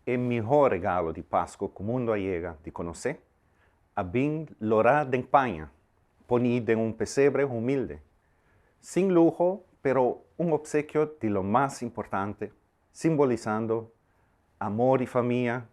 E mihó regalo di Pasku ku mundu a yega di konosé, a bin lorá den paña, poní den un pesebre humilde. Sin luho, pero un opsekio di lo mas importante, simbolisando amor di famia,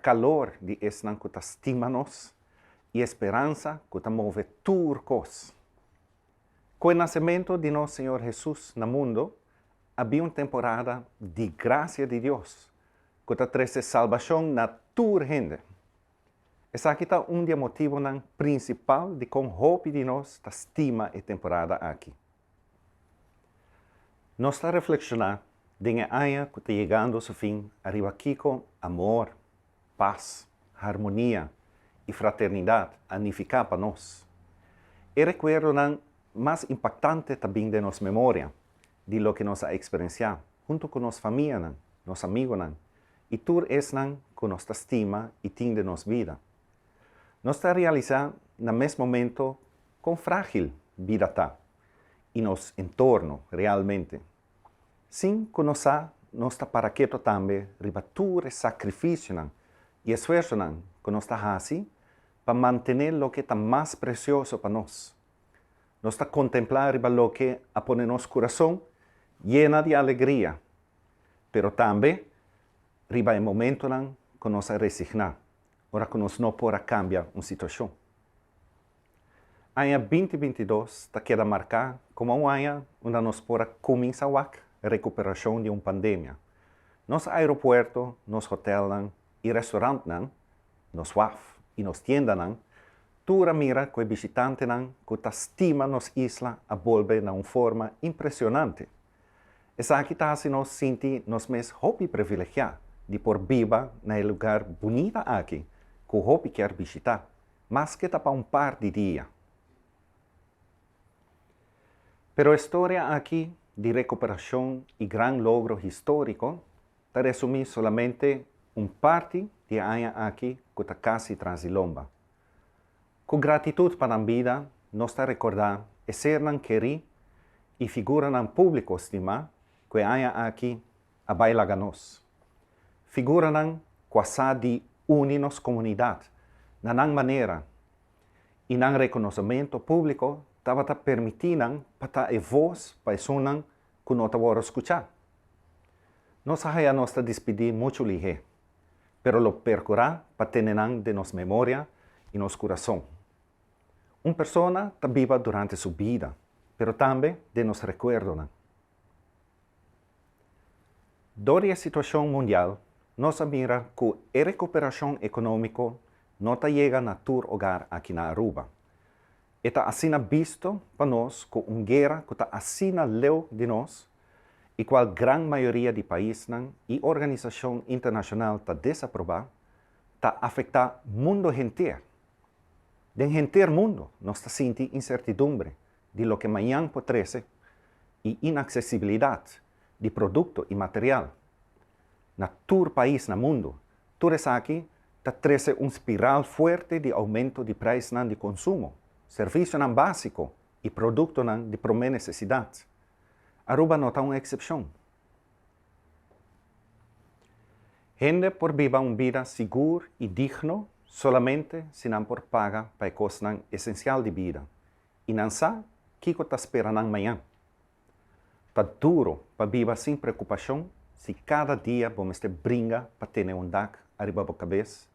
kalor di esnan ku ta stima nos i e speransa ku ta move tur kos. Ku e nasementu di nos Señor Hesus na mundu, a bin un temporada di grasia di Dios ku ta trese salbashon na tur hende. Esaki ta un di e motibunan prinsipal dikon hopi di nos ta stima e temporada aki. Nos ta reflekshoná den e aña ku ta yegando su fin ariba kiko amor, pas, harmonia i fraternidat a nifiká pa nos. E rekuerdonan mas impaktante ta bin den nos memoria di loke nos a eksperensiá huntu ku nos famianan, nos amigunan i tur esnan ku nos ta stima i tin den nos bida. Nos ta realisá na mes momento kon frágil bida ta i nos entorno realmente. Sin ku nos sa, nos ta para keto tambe riba tur e sakrifisionan i esfuersonan ku nos ta hasi pa mantené loke ta mas presioso pa nos. Nos ta kontemplá riba loke a pone nos kurason yena di alegria, pero tambe riba e momentonan ku nos a resigná ora ku nos no por a kambia un situashon. Aña binti 22 ta keda marká komo un aña unda nos por a kuminsá wak rekuperashon di un pandemia. Nos aeropuerto, nos hotelnan i restaurantnan, nos waf i nos tiendanan tur a mira ku e bishitantenan ku ta stima nos isla a bolbe na un forma impresionante. Esaki ta hasi nos sinti nos mes hopi privilegiá di por biba na e lugar bunita aki ku hopi kier bishitá, maske ta pa un par di dia. Pero e storia aki di rekuperashon i gran logro históriko ta resumí solamente un parti di e aña aki ku ta kasi tras di lomba. Ku gratitut pa nan bida nos ta rekordá e sernan kerí i figuranan públiko stimá ku e aña aki a bai laga nos. Figuranan ku a sa di uni nos komunidat na nan manera i nan rekonosementu públiko tabata permití nan pa ta e vos pa esunnan ku no ta wòrdu skuchá. Nos a haya nos ta dispidí muchu lihé, pero lo perkurá pa tene nan den nos memoria i nos kurason. Un persona ta biba durante su bida, pero tambe den nos rekuerdonan. Dor di e situashon mundial, nos a mira ku e rekuperashon ekonómiko no ta yega na tur hogar aki na Aruba. E ta asina bisto pa nos ku un guera ku ta asina leu di nos i kual gran mayoria di paisnan i organisashon internashonal ta desaprobá, ta afektá mundo henter. Den henter mundo nos ta sinti insertidumbre di loke mañan por trese i inaksesibilidat di produkto i material. Na tur pais na mundo Tur esaki ta trese un spiral fuerte di oumento di preisnan di konsumo, servisionan básiko i produktonan di promé nesesidat. Aruba no ta un eksepshon. Hende por biba un bida sigur i digno solamente si nan por paga pa e kosnan esensial di bida i nan sa kiko ta spera nan mañan. Ta duro pa biba sin preokupashon si kada dia bo mester bringa pa tene un dak ariba bo kabes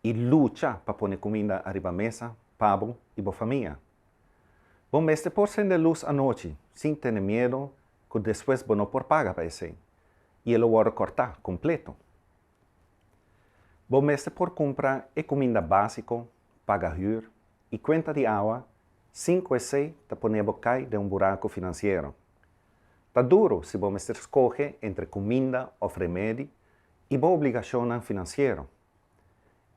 i lucha pa pone kuminda ariba mesa pa bo i bo famia. Bo mester por sende lus anochi sin tene miedo ku despues bo no por paga pa esei i e lo wòrdu kòrtá kompleto. Bo mester por kumpra e kuminda básiko, paga hür i kuenta di awa sin ku esei ta pone bo kai den un buraku finansiero. Ta duru si bo mester skohe entre kuminda òf remedi i bo obligashonnan finansiero.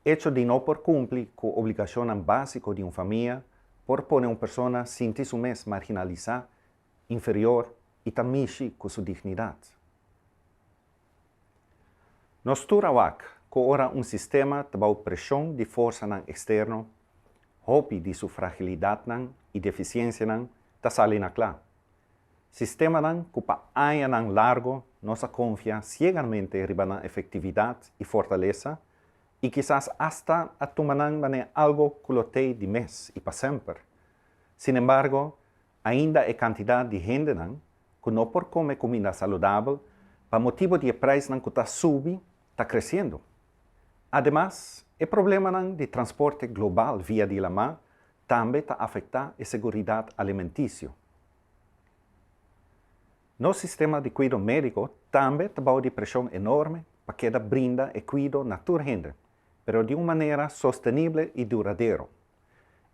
Echo di no por kumpli ku obligashonnan básiko di un famia por pone un persona sinti su mes marginalisá, inferior i ta mishi ku su dignidat. Nos tur a wak ku ora un sistema ta bou preshon di forsanan eksterno, hopi di su fragilidatnan i defisiensianan ta sali na kla. Sistemanan ku pa añanan largo nos a konfia siegamente riba nan efektividat i fortalesa i kisas asta a tuma nan manera algu ku lo t'ei di mes i pa semper. Sinembargo, ainda e kantidat di hendenan ku no por kome kuminda saludabel pa motibu di e preisnan ku ta subi ta kresiendo. Ademas, e problemanan di transporte global via di lamá tambe ta afektá e seguridat alimentisio. Nos sistema di kuido médiko tambe ta bou di preshon enorme pa keda brinda e kuido na tur hende, pero di un manera sostenible i duradero.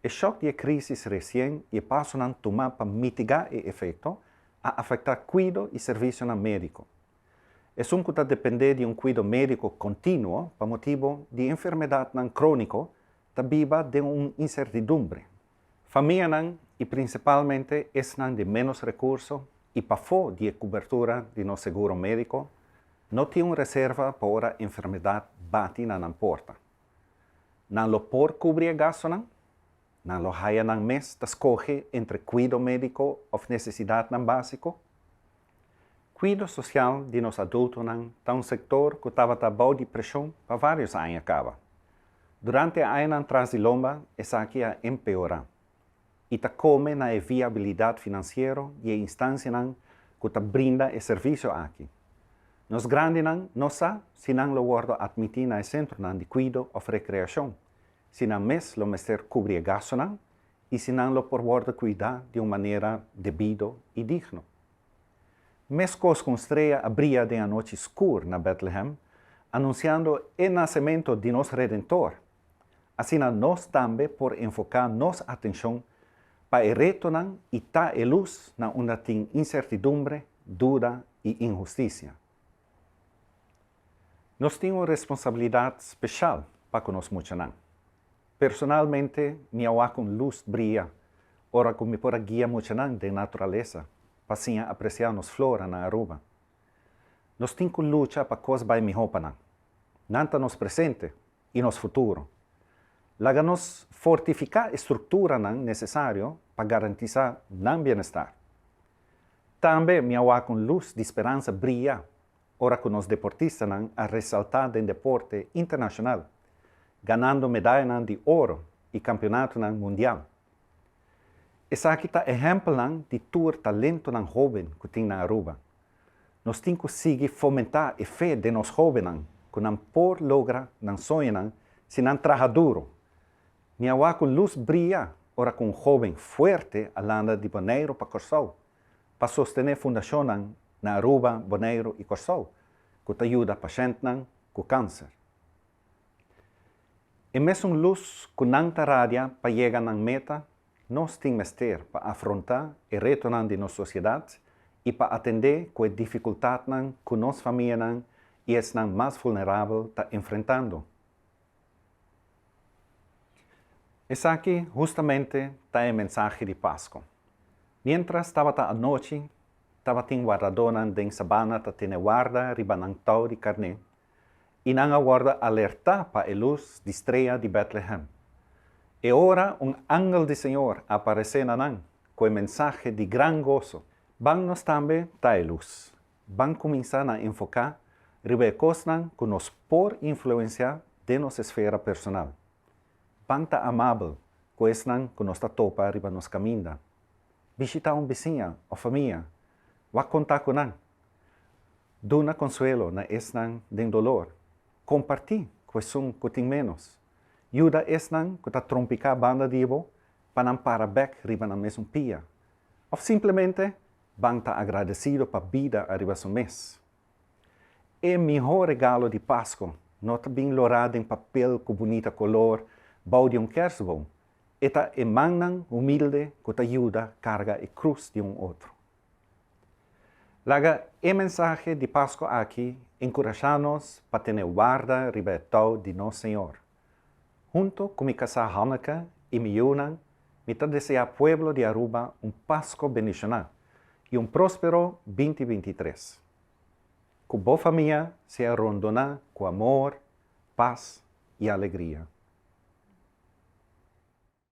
E shòk di e krísis resien i e pasonan tumá pa mitigá e efekto a afektá kuido i servisionan médiko. Esun ku ta dependé di un kuido médiko kontinuo pa motibu di enfermedatnan króniko ta biba den un insertidumbre. Famianan i prinsipalmente esnan di ménos rekurso i pafó di e kubertura di nos seguro médiko no tin un reserva pa ora enfermedat bati na nan porta. Nan lo por kubri e gastunan? Nan lo haya nan mes ta skohe entre kuido médiko òf nesesidatnan básiko? Kuido sosial di nos adultonan ta un sektor ku tabata bou di preshon pa vários aña kaba. Durante e añanan tras di lomba esaki a empeorá i ta kome na e viabilidat finansiero di e instansianan ku ta brinda e servisio aki. Nos grandinan no sa si nan lo wòrdu atmití na e sentronan di kuido òf rekreashon, si nan mes lo mester kubri e gastunan i si nan lo por wòrdu kuidá di un manera debido i digno. Meskos ku un strea a bria den anochi skur na Bètlehem, anunsiando e nasementu di nos Redentor, asina nos tambe por enfoká nos atenshon pa e retonan i ta e lus na unda tin insertidumbre, duda i inhustisia. Nos tin un responsabilidat speshal pa ku nos muchanan. Personalmente mi a wak un lus bria ora ku mi por a guia muchanan den naturalesa pa siña apresiá nos flora na Aruba. Nos tin ku lucha pa kos bai mihó pa nan. Nan ta nos presente i nos futuro. Laga nos fortifiká e strukturanan nesesario pa garantisá nan bienestar. Tambe mi a wak un lus di speransa bria ora ku nos deportistanan a resaltá den deporte internashonal, ganando medayanan di oro i kampionatonan mundial. Esaki ta ehèmpelnan di tur talentonan hóben ku tin na Aruba. Nos tin ku sigui fomentá e fe den nos hóbennan ku nan por logra nan soñonan si nan traha duro. Mi a wak ku lus bria ora ku un hóben fuerte a landa di Boneiru pa Kòrsou pa sostené fundashonnan na Aruba, Boneiru i Kòrsou ku ta yuda pashèntnan ku kanser. E mesun lus ku nan ta radia pa yega nan meta, nos tin mester pa afrontá e retonan di nos sosiedat i pa atendé ku e difikultatnan ku nos famianan i esnan mas vulnerabel ta enfrentando. Esaki hustamente ta e mensahe di Pasku. Miéntras tabata anochi, tabatin wardadónan den sabana ta tene warda riba nan tou di karné, i nan a wòrdu alertá pa e lus di strea di Bètlehèm. E ora un angel di Señor a aparesé na nan ku e mensahe di gran goso, Ban nos tambe ta e lus. Ban kuminsá na enfoká riba e kosnan ku nos por influensiá den nos esfera personal. Ban ta amabel ku esnan ku nos ta topa riba nos kaminda. Bishitá un bisiña òf famia, wak kontá ku nan. Duna konsuelo na esnan den dolor. Kompartí ku esun ku tin ménos. Yuda esnan ku ta trompiká banda di bo pa nan para bèk riba nan mesun pia. Òf simplemente Ban ta agradecido pa bida ariba su mes. E miho regalo di Pasco no ta bin lorá den papel cu bunita color bou di un kerstboom, e ta e mannan humilde cu ta yuda carga e cruz di un otro. Laga e mensahe di Pasco aki encurashá nos pa tene warda riba e tou di nos Señor. Hunto cu mi casá Hanneke y mi yiunan, mi ta desea pueblo di Aruba un Pasco bendiciona y un prospero binti 23. Cu bo famia sea rondona cu amor, paz y alegria.